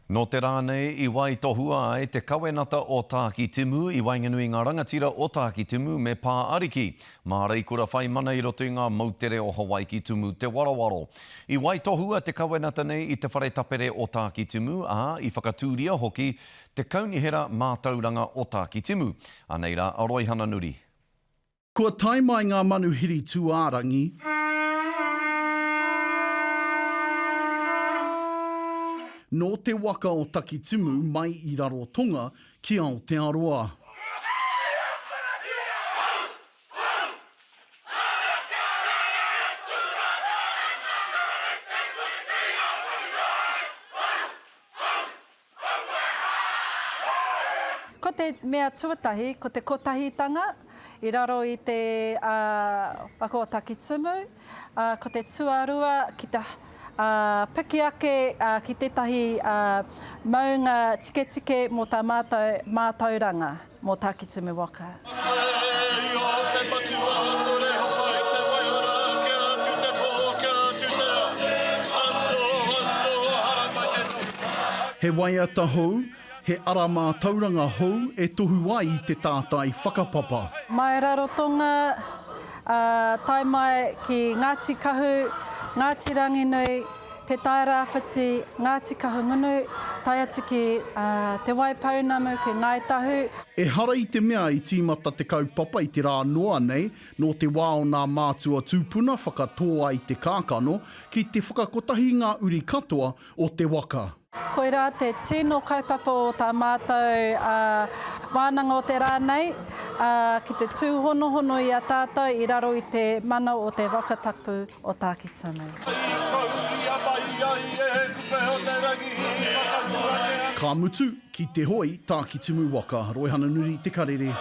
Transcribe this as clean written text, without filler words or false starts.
Nō te rā nei i waitohua ai te kawenata o Tākitimu i waenganui i ngā rangatira o Tākitimu me Pā Ariki, māreikura whai mana i roto i ngā moutere o Hawaiki Tumu Te Warawaro. I waitohua te kawenata nei i te whare tapere o Tākitimu, ā, i whakatūria hoki te Kaunihera Mātauranga o Tākitimu. Anei rā a Roihana Nuri. Kua tae mai ngā manuhiri tūārangi. Nō te waka o Takitimu mai i Rarotonga ki Aotearoa. Ko te mea tuatahi, ko te kotahitanga i raro i te waka o Takitimu, ko te tuarua ki te piki ake ki tētahi maunga tiketike mō tā mātou mātauranga mō Takitimu waka. He waiata hou, he ara mātauranga hou e tohu ai i te tātai whakapapa. Mai Rarotonga, ā, tae mai ki Ngāti Kahu, Ngāti Ranginui, Te Tairāwhiti, Ngāti Kahungunu, tae atu ki Te Waipounamu, ki Ngāi Tahu. Ehara i te mea i tīmata te kaupapa i te rā noa nei, nō te wā o nā mātua tūpuna whakatō ai te kākano ki te whakakotahi ngā uri katoa o te waka. Koirā te tino kaupapa o tā mātou wānanga o te rā nei, ki te tūhonohono i a tātou i raro i te mana o te waka tapu o Tākitimu. Ka mutu, ki te hoi, Tākitimu waka, Roihana Nuri Te Karere.